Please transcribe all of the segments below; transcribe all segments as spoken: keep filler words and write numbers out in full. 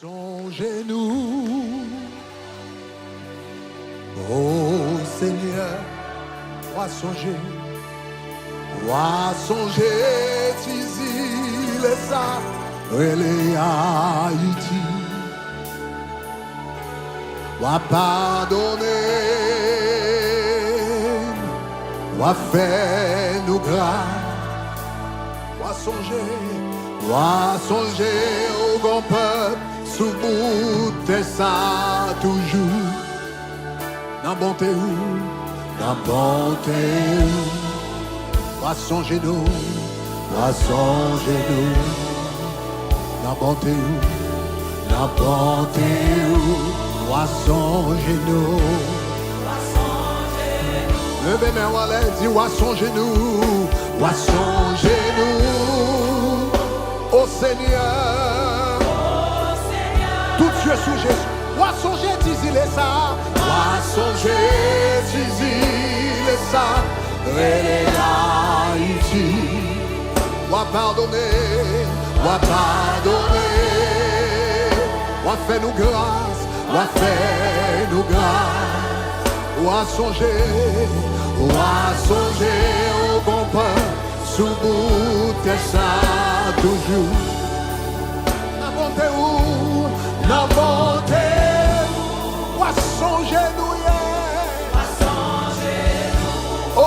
Sonje nou, o Senyè, w a sonje, w a sonje ti zile sa rele Ayiti. W a padone n, w a fè nou gras. W a sonje, w a sonje, ou gon pèp sou bout tè sa toujou. Nan bonte ou, nan bonte ou, w a sonje nou, w a sonje nou. Nan bonte ou, nan bonte ou, w a sonje nou. Leve men w anlè, di, w a sonje nou, w a sonje nou, o Senyè. Tout zye sou Jezi. W a sonje ti zile sa, w a sonje ti zile sa rele Ayiti. W a padone, w a padone, w a fè nou gras, w a fè nou gras. W a sonje, w a sonje, o konpè, sou bout tè sa toujou. Nan bonte ou, nan bonte ou, w a sonje nou ye. O,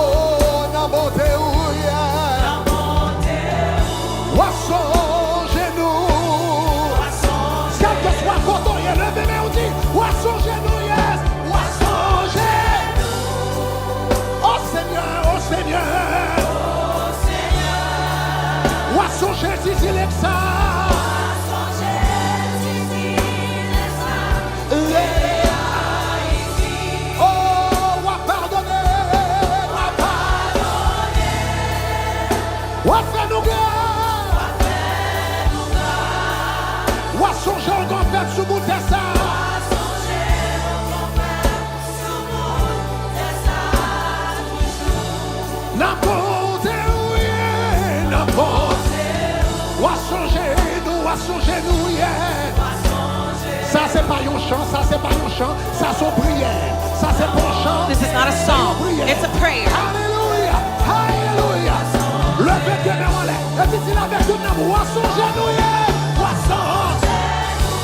nan bonte ou ye. W a sonje nou. Kèlkeswa kote w ye, leve men w di, w a sonje nou ye. W a sonje nou. O Senyè, o Senyè. W a sonje ti zile sa. Leve Ayiti. O, w a padone, w a padone. W a fè nou gras. W a sonje w gon pèp sou bout tè sa. Nan bonte ou ye, nan bonte ou. W a sonje nou, w a sonje nou ye. Sa se pa yon chan, sa se pa yon chan, sa se yon priyè. Sa se pa yon chan, This is not a song. It's a prayer. Alelouya, alelouya. Leve de men w anlè, epi di l avèk tout nanm ou, w a sonje nou ye. W a sonje nou.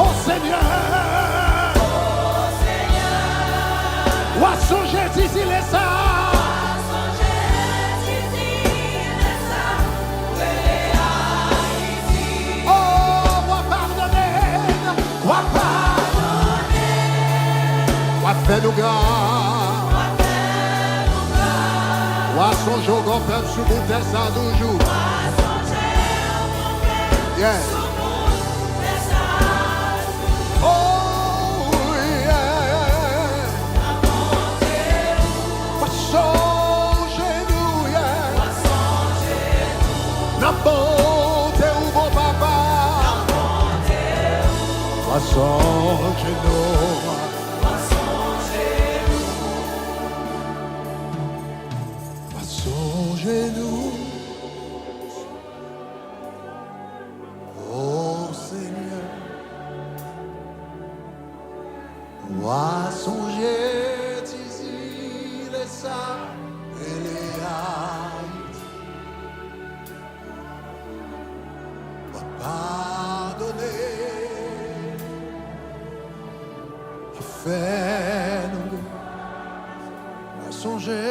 O Senyè. W a sonje ti zile sa. O, w a padone n. W a padone. W a fè nou gras. W a sonje w gon pèp sou bout tè sa toujou. Yeah. Oh, yeah. W a sonje nou, yeah. Nan bonte ou, bon papa. W a sonje nou. W a sonje nou. O Senyè, w a sonje ti zile sa rele Ayiti. W a padone, w a fè nou gras. W a sonje,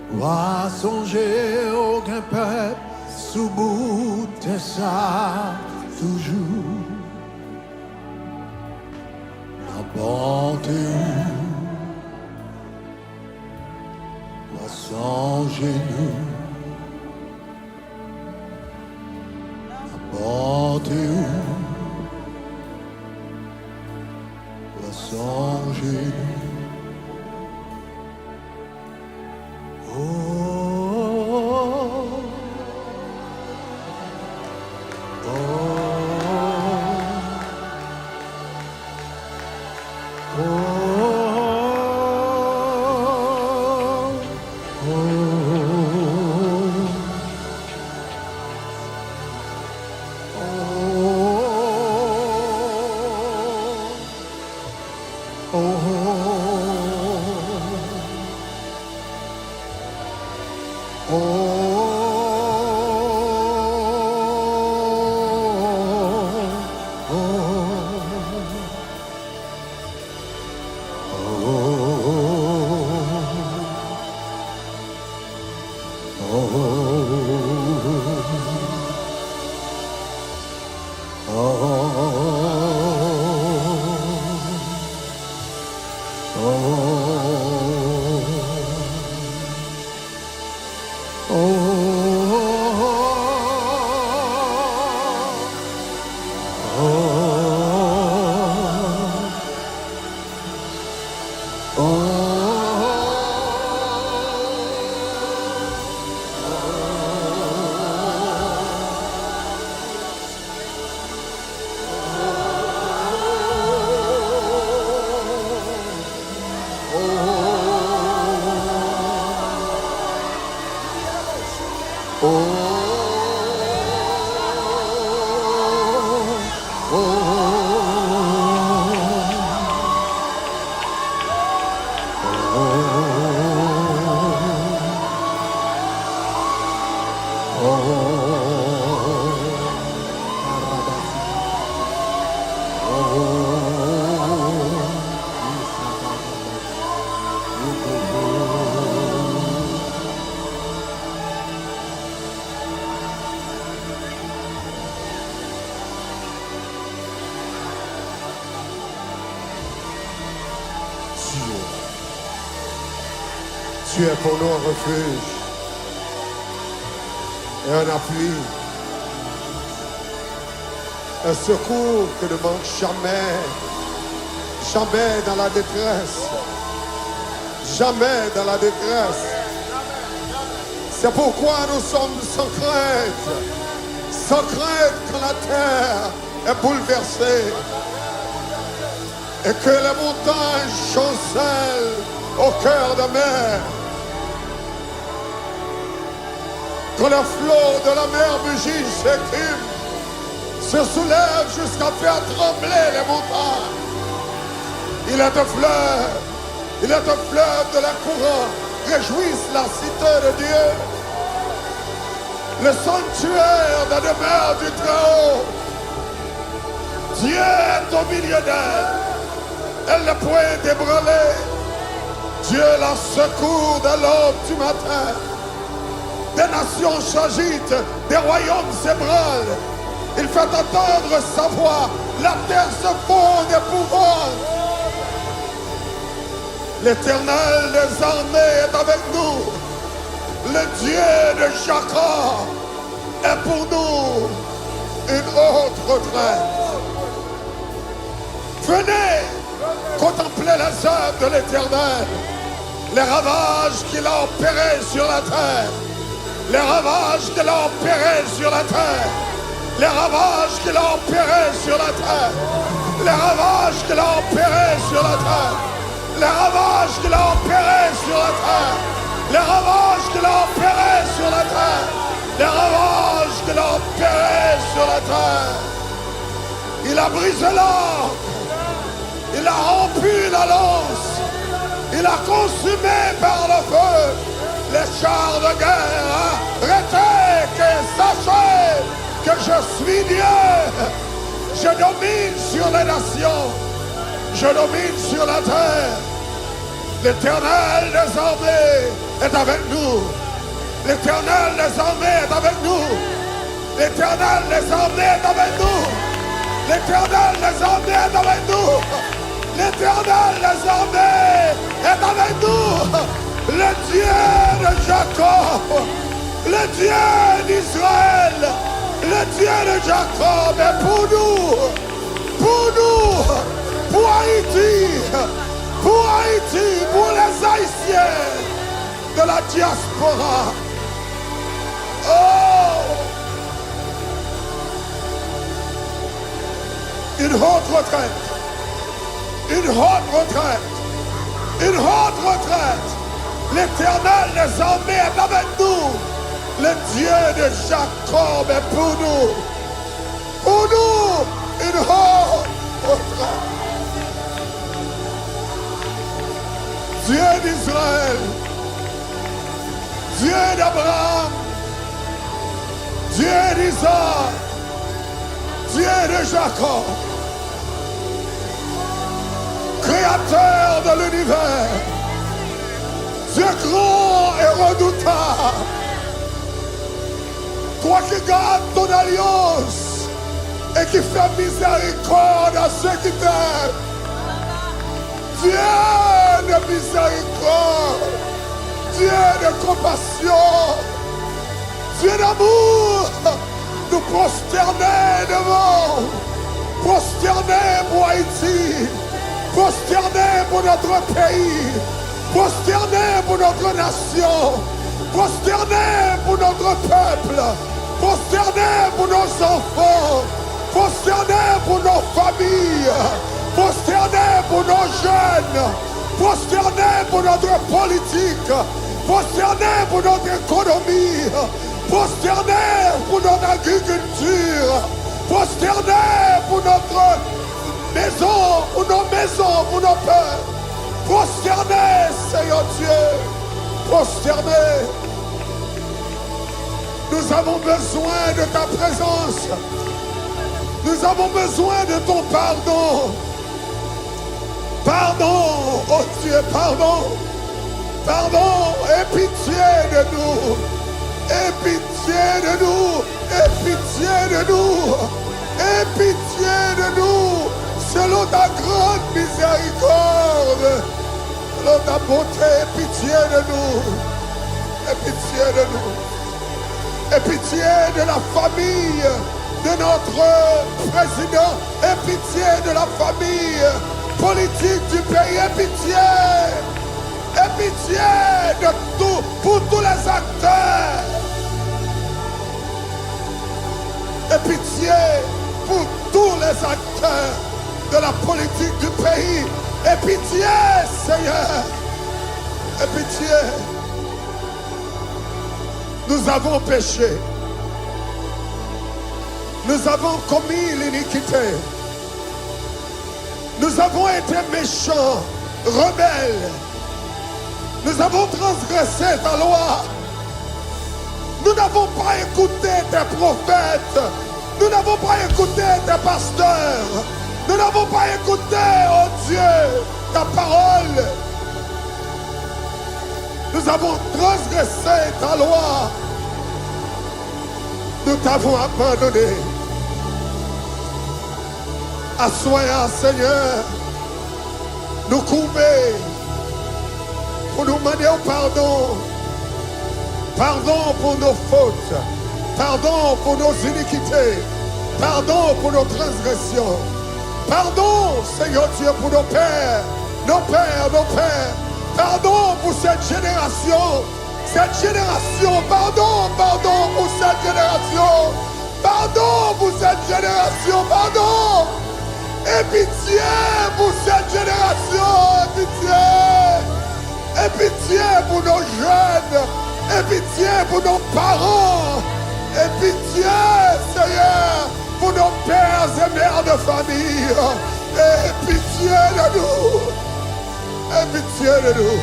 w a sonje w gen pèp sou bout tè sa toujou. Nan bonte ou, w a sonje nou. Nan bonte ou, w a sonje nou. Oh, oh, oh, oh. Dieu. Tu es pour nous un refuge et un appui, un secours qui ne manque jamais, jamais dans la détresse, jamais dans la détresse. C'est pourquoi nous sommes sans crainte, sans crainte quand la terre est bouleversée et que les montagnes chancellent au cœur de mer, que le flot de la mer Mugit s'écume, se soulève jusqu'à faire trembler les montagnes. Il est un fleuve, il est un fleuve de la courant, réjouisse la cité de Dieu. Le sanctuaire de demeure du Très-Haut. Dieu est au milieu d'elle. Elle n'est point ébranlée. Dieu la secourt dès l'aube du matin. Des nations s'agitent, des royaumes s'ébranlent. Il fait entendre sa voix. La terre se fond d'épouvante. L'Éternel des armées est avec nous. Le Dieu de Jacob est pour nous une haute retraite. Venez contempler les œuvres de l'Éternel, les ravages qu'il a opérés sur la terre, les ravages qu'il a opérés sur la terre, les ravages qu'il a opérés sur la terre, les ravages qu'il a opérés sur la terre, les ravages qu'il a opérés sur la terre, les ravages qu'il a opérés sur la terre, les ravages qu'il a opérés sur la terre. Il a brisé l'arc. Il a rompu la lance. Il a consumé par le feu les chars de guerre. Arrêtez et sachez que je suis Dieu. Je domine sur les nations. Je domine sur la terre. L'Éternel des armées est avec nous. L'Éternel des armées est avec nous. L'Éternel des armées est avec nous. L'Éternel des armées est avec nous. L'Éternel des armées est avec nous. Le Dieu de Jacob, le Dieu d'Israël, le Dieu de Jacob est pour nous, pour nous, pour Haïti, pour Haïti, pour les Haïtiens de la diaspora. Oh! Une haute retraite. Une haute retraite. Une haute retraite. L'Éternel des armées est avec nous. Le Dieu de Jacob est pour nous. Pour nous, une haute retraite. d'Israël, Dieu d'Abraham, Dieu d'Isaac, Dieu de Jacob, créateur de l'univers, Dieu grand et redoutable, toi qui gardes ton alliance et qui fais miséricorde à ceux qui t'aiment. Dieu de miséricorde, Dieu de compassion, Dieu d'amour, nous prosterner devant, prosterner pour Haïti, prosterner pour notre pays, prosterner pour notre nation, prosterner pour notre peuple, prosterner pour nos enfants, prosterner pour nos familles, prosterner pour nos jeunes, prosterner pour notre politique, prosterner pour notre économie, prosterner pour notre agriculture, prosterner pour notre maison, pour nos maisons, pour nos pères. Prosterner, Seigneur Dieu, prosterner. Nous avons besoin de ta présence. Nous avons besoin de ton pardon. Pardon, oh Dieu, pardon. Pardon, aie pitié de nous. Aie pitié de nous. Aie pitié de nous. Aie pitié de nous. Selon ta grande miséricorde, selon ta bonté, aie pitié de nous. Aie pitié de nous. Aie pitié de la famille de notre président. Aie pitié de la famille politique du pays. Aie pitié. Aie pitié de tout, pour tous les acteurs. Aie pitié pour tous les acteurs de la politique du pays. Aie pitié, Seigneur. Aie pitié. Nous avons péché. Nous avons commis l'iniquité. Nous avons été méchants, rebelles. Nous avons transgressé ta loi. Nous n'avons pas écouté tes prophètes. Nous n'avons pas écouté tes pasteurs. Nous n'avons pas écouté, oh Dieu, ta parole. Nous avons transgressé ta loi. Nous t'avons abandonné. Aswè a, Senyè, nou koube pou nou mande w padon. Pardon pour nos fautes. Pardon pour nos iniquités. Pardon pour nos transgressions. Pardon, Seigneur Dieu, pour nos pères, nos pères, nos pères. Pardon pour cette génération. Cette génération, pardon, pardon pour cette génération. Pardon pour cette génération, pardon. Aie pitié pour cette génération, aie pitié. Aie pitié pour nos jeunes, aie pitié pour nos parents, aie pitié, Seigneur, pour nos pères et mères de famille. Aie pitié de nous. Aie pitié de nous.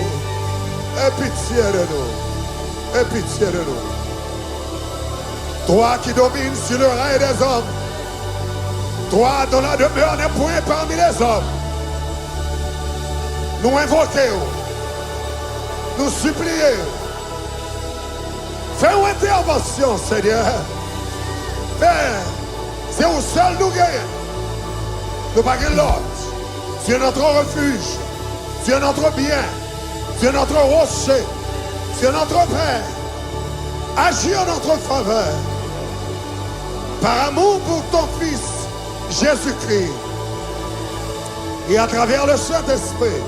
Aie pitié de nous. Aie pitié de nous. Toi qui domines sur le règne des hommes, toi dont la demeure n'est point parmi les hommes, nou envoke w, nou sipliye w, fè yon entèvansyon, Senyè. Pè, se ou sèl nou genyen. Nou pa gen lòt. Tu es notre refuge. Tu es notre bien. Tu es notre rocher. Tu es notre paix. Agis en notre faveur. Par amour pour ton Fils, Jésus-Christ, et à travers le Saint-Esprit,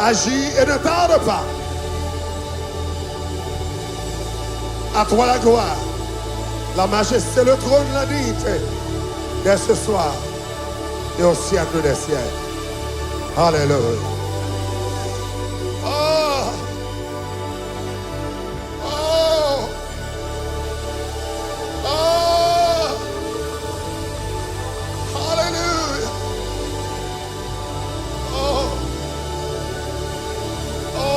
agis et ne tarde pas. À toi la gloire, la majesté, le trône, la dignité, dès ce soir et au siècle des siècles. Alléluia. Oh! Oh! Oh! Alléluia. Oh! Oh,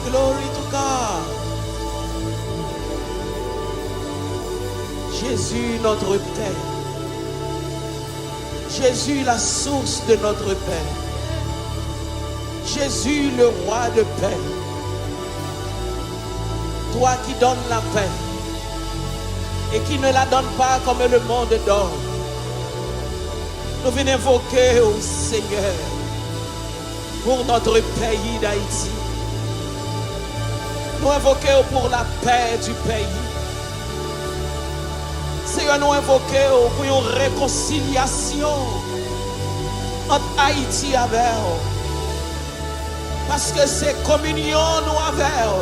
Glory to God. Jésus, notre paix. Jésus, la source de notre paix. Jésus, le roi de paix. Toi qui donnes la paix et qui ne la donnes pas comme le monde donne. Nou vin envoke w, Senyè, pour notre pays d'Haïti. Nou envoke w pour la paix du pays. Senyè, nou envoke w pou yon rekonsilyasyon ant Ayiti avè w. Paske se kominyon nou avè w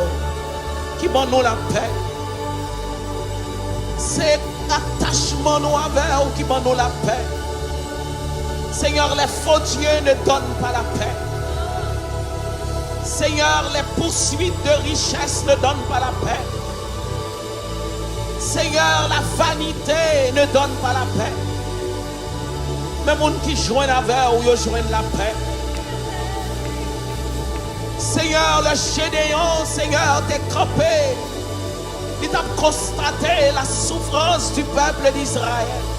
ki ban nou lapè. Se atachman nou avè w ki ban nou lapè. Seigneur, les faux dieux ne donnent pas la paix. Seigneur, les poursuites de richesses ne donnent pas la paix. Seigneur, la vanité ne donne pas la paix. Men moun ki jwenn avè w, yo jwenn lapè. Seigneur, le Gédéon, Seigneur, te kanpe. Li t ap konstate la souffrance du peuple d'Israël.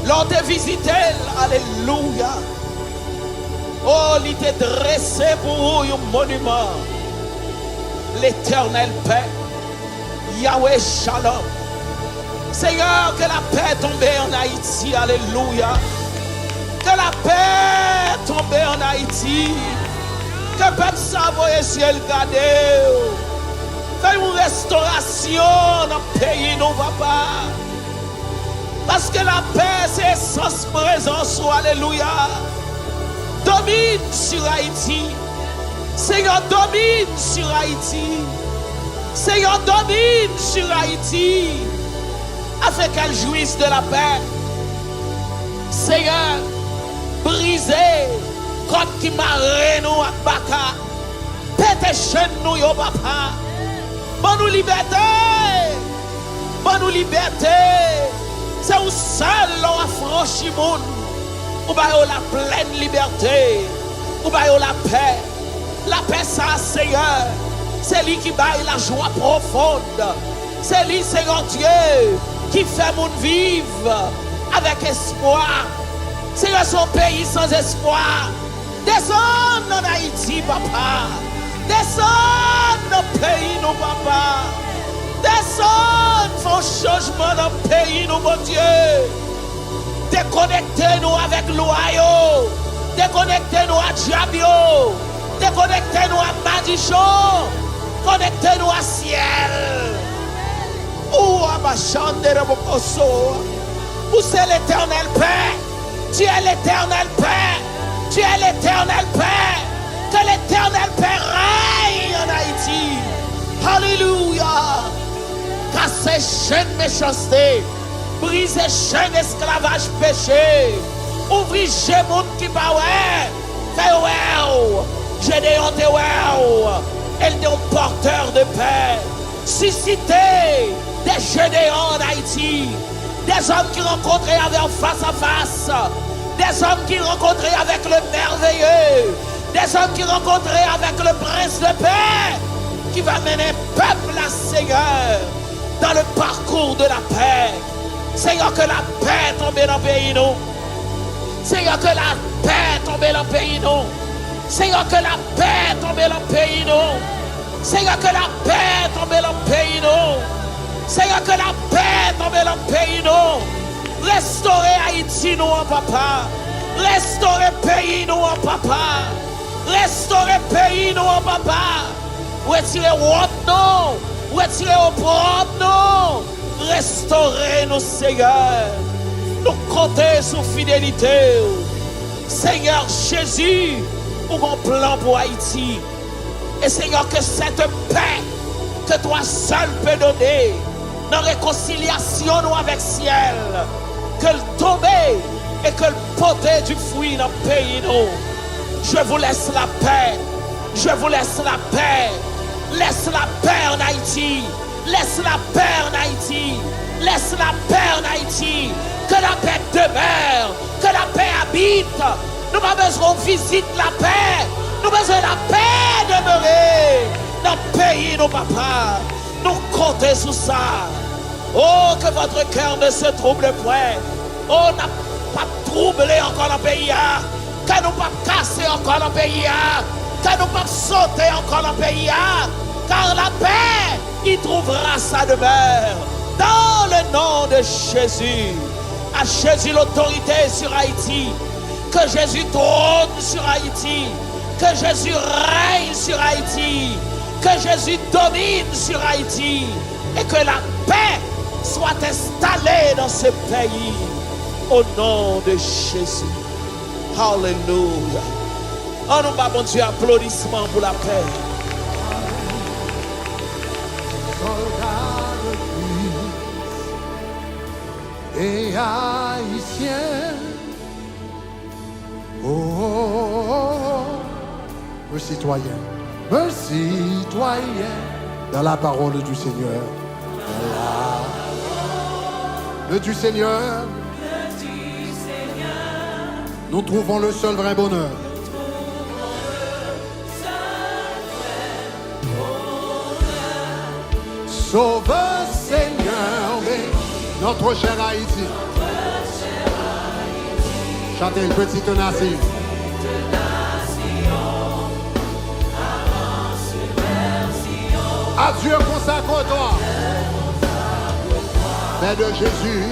Lè w te vizite l, alelouya. Oh, li te drese pou ou yon moniman. Letènèl pè, Yahweh Shalom. Seigneur, que la paix tombe en Haïti. Alléluia. Que la paix tombe en Haïti. Ke pèp sa voye zye l gade w. Fè yon restorasyon nan peyi nou, papa. Paske lapè se esans prezans ou. Alelouya. Domine sur Haïti. Seigneur, domine sur Haïti. Seigneur, domine sur Haïti. Afin qu'elle jouisse de la paix. Seigneur, brize kòd ki mare nou ak baka. Pete chenn nou yo, papa. Ban nou libète. Ban nou libète. Se ou sèl, lè w afranchi moun, ou ba yo la plèn libète. Ou ba yo lapè. Lapè sa, Seyè, se li ki bay la joie profonde. Se li, Seyè Dye, ki fè moun viv avèk espwa. Seyè, se yon peyi san espwa. Desann ann Ayiti, papa. Desann nan peyi nou, papa. Desann, fè yon chanjman nan peyi nou, Bondye. Dekonekte nou avèk lwa yo. Dekonekte nou ak dyab yo. Dekonekte nou ak madichon. Konekte nou ak syèl. Ou abachande de bokoso. Ou se Letènèl Pè. Tu es l'Éternel Père. Tu es l'Éternel Père. Que l'Éternel Père règne en Haïti. Alléluia. Kase chenn mechanste. Brize chenn esklavaj peche. Ouvri je moun ki pa wè. Fè yo wè w. Jedeyon te wè w. E l te yon pòtè de pè. Sisite de Jedeyon ann Ayiti. Des hommes qui rencontrent avec face à face. Des hommes qui rencontrent avec le merveilleux. Des hommes qui rencontrent avec le prince de paix. Qui va mener peuple à Seigneur dans le parcours de la paix. Seigneur, que la paix tombe dans le pays, nous. Seigneur, que la paix tombe dans le pays, nous. Seigneur, que la paix tombe dans le pays, nous. Seigneur, que la paix tombe dans le pays, nous. Seigneur, que la paix tombe dans le pays, nous. Restore Ayiti nou an, papa. Restore peyi nou an, papa. Restore peyi nou an, papa. Retire wont nou. Retire opwòb nou. Restore nou, Seyè. Nou konte sou fidelite w. Seyè Jezi, ou gon plan pou Ayiti. E Seyè, ke sèt pè ke twa sèl pe done nan rekonsilyasyon nou avèk syèl, ke l tonbe e ke l pote di fwi nan peyi nou. Je vous laisse la paix. Je vous laisse la paix. Laisse la paix en Haïti. Laisse la paix en Haïti. Laisse la paix en Haïti. Que la paix demeure. Que la paix habite. Nou pa bezwen yon vizit lapè. Nou bezwen lapè demere peyi nou, papa. Nou konte sou sa. Oh, que votre cœur ne se trouble point. Oh, n ap p ap twouble ankò nan peyi a. Ke nou p ap kase ankò nan peyi a. Ke nou p ap sote ankò nan peyi a. Car la paix y trouvera sa demeure. Dans le nom de Jésus. À Jésus l'autorité sur Haïti. Que Jésus trône sur Haïti. Que Jésus règne sur Haïti. Que Jésus domine sur Haïti. Et que la paix soit installée dans ce pays. Au nom de Jésus. Hallelujah. An nou ba Bondye aplodisman pou lapè. Sòlda de Kris e ayisyen. Oh, oh, oh, oh. Me citoyen, me citoyen, dans la parole du Seigneur. Dans la parole du Seigneur, nous trouvons le seul vrai bonheur. Sauveur, Seigneur, bénis notre chère Haïti. Chante, petite nation. À Dieu consacre-toi. Père de Jésus.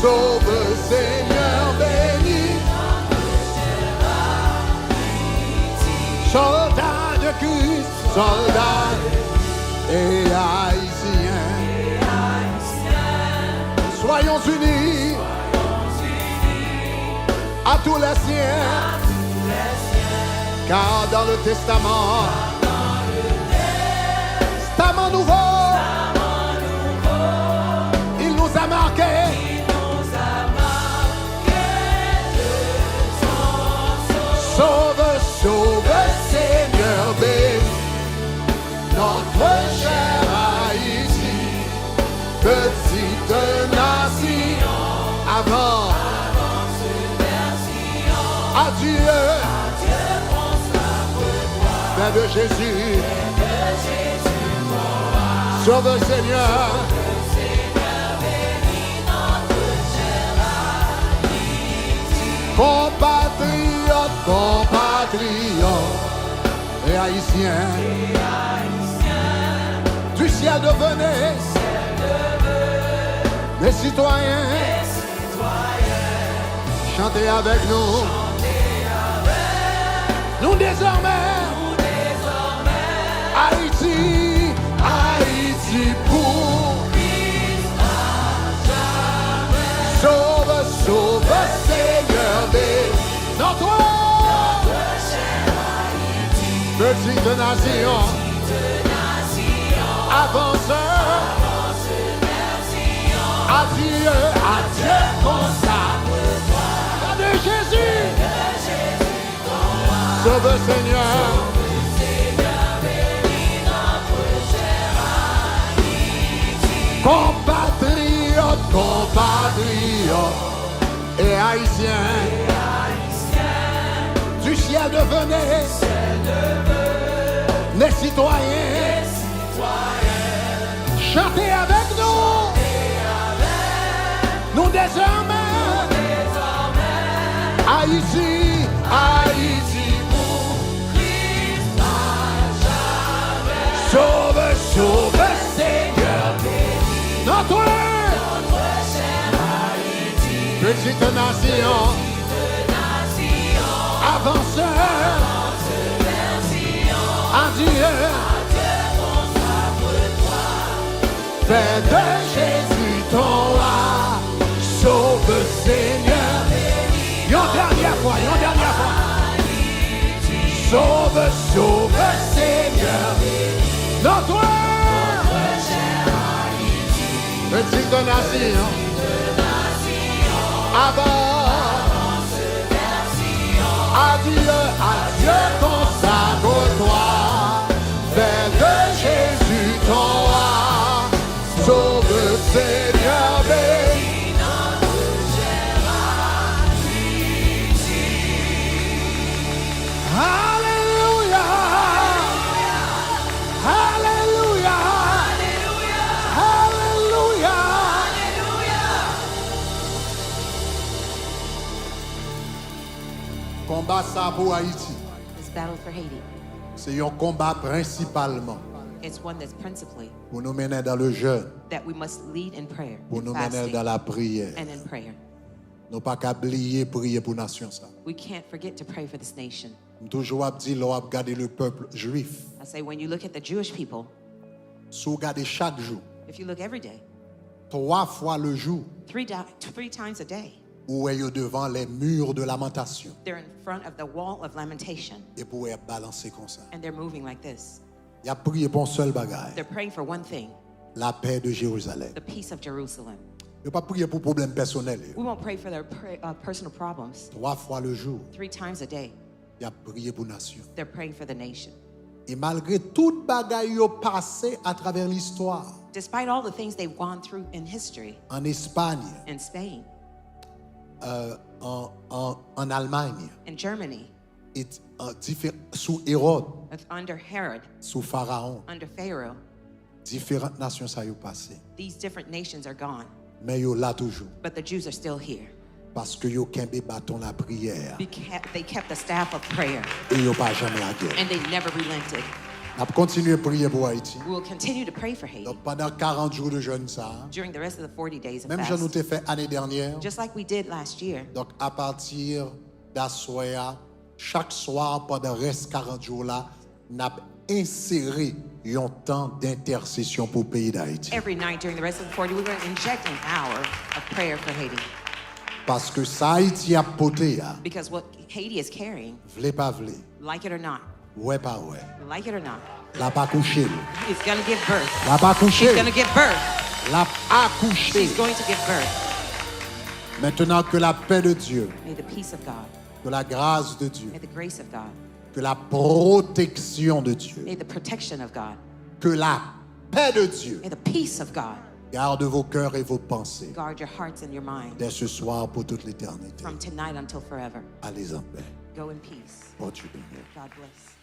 Sauve, Seigneur, bénis. Soldats de Christ, soldats et haïtiens. Soyons unis à tous les siens, car dans le testament, testament nouveau, il nous a marqués. Sauve, sauve, Seigneur, bénis notre chère Haïti, petite nation. Avance. Adieu. Père de Jésus. Sauve, Seigneur. Compatriotes, compatriotes et Haïtiens, du ciel devenez mes citoyens. Chantez avec nous. Nous désormais, Haïti, Haïti pour Christ à jamais. Sauve, sauve, Seigneur, bénis notre petite nation. Avance. Adieu, adieu, consacre-toi. Nom de Jésus. Sauve, Seigneur. Compatriotes, compatriotes et Haïtiens, du ciel devenez mes citoyens. Chantez avec nous. Nous désormais, Haïti, Haïti pour Christ à jamais. Sauve, sauve, Seigneur, bénis notre, notre chère Haïti. Petite nation. Avance. Adieu. Fais de Jésus ton roi. Sauve, Seigneur. Yon dènyè fwa, yon dènyè fwa. Sauve, sauve, Seigneur. Notre petite nation. Avance. Adieu, adieu, consacre-toi. Fais de Jésus ton roi. Sauve, Seigneur, bénis. Alelouya. Konba sa pou Ayiti, This battle for Haiti, se yon konba prensipalman it's one that's principally pou nou mennen dan le jèn, that we must lead in prayer, pou in nou mennen l fasting, dan lapriyè. And in prayer. Nou pa ka bliye priye pou nasyon sa. We can't forget to pray for this nation. M toujou ap di, lè w ap gade le peuple juif, I say, when you look at the Jewish people, si w gade chak jou, if you look every day, twa fwa le jou, three, di- three times a day, ou wè yo devan les murs de lamentation. They're in front of the wall of lamentation, Epi w wè y ap balanse konsa. And they're moving like this. Y ap priye pou yon sèl bagay, They're praying for one thing, lapè de Jerizalèm. The peace of Jerusalem. Yo p ap priye pou pwoblèm pèsonèl yo. We won't pray for their pray, uh, personal problems. Twa fwa le jou, Three times a day, y ap priye pou nasyon. They're praying for the nation. E malgre tout bagay yo pase atravè listwa, Despite all the things they've gone through in history, an Espany, in Spain, euh, an, an, an Almany, in Germany, et, euh, dife- sou Ewòd, with- under Herod, sou Farawon, under Pharaoh, diferan nasyon sa yo pase. These different nations are gone. Men yo la toujou. But the Jews are still here. Paske yo kenbe baton lapriyè a. Beca- They kept the staff of prayer E yo pa janm lage. And they never relented. N ap kontinye priye pou Ayiti. We will continue to pray for Haiti Donk, pandan karant jou de jèn sa a, during the rest of the forty days of menm jan nou fast, te fè ane dènyè, just like we did last year. Donk, apati daswè a, chak swa, pandan rès karant jou la, n ap ensere yon tan dentèsesyon pou peyi Dayiti. Every night during the rest of the forty, we're going to inject an hour of prayer for Haiti. Paske sa Ayiti ap pote a, Because what Haiti is carrying, vle pa vle, like it or not, wè pa wè, like it or not, l ap akouche l. It's going to give birth. L ap akouche She's l. Going to give birth. L ap akouche She's l. Going to give birth. Maintenant, que la paix de Dieu, May the peace of God, que la grâce de Dieu, may the grace of God, que la protection de Dieu, may the protection of God, que la paix de Dieu may the peace of God garde vos cœurs et vos pensées guard your hearts and your mind dès ce soir pour toute l'éternité. From tonight until forever. Allez en paix. Go in peace. Portez-vous bien. God bless.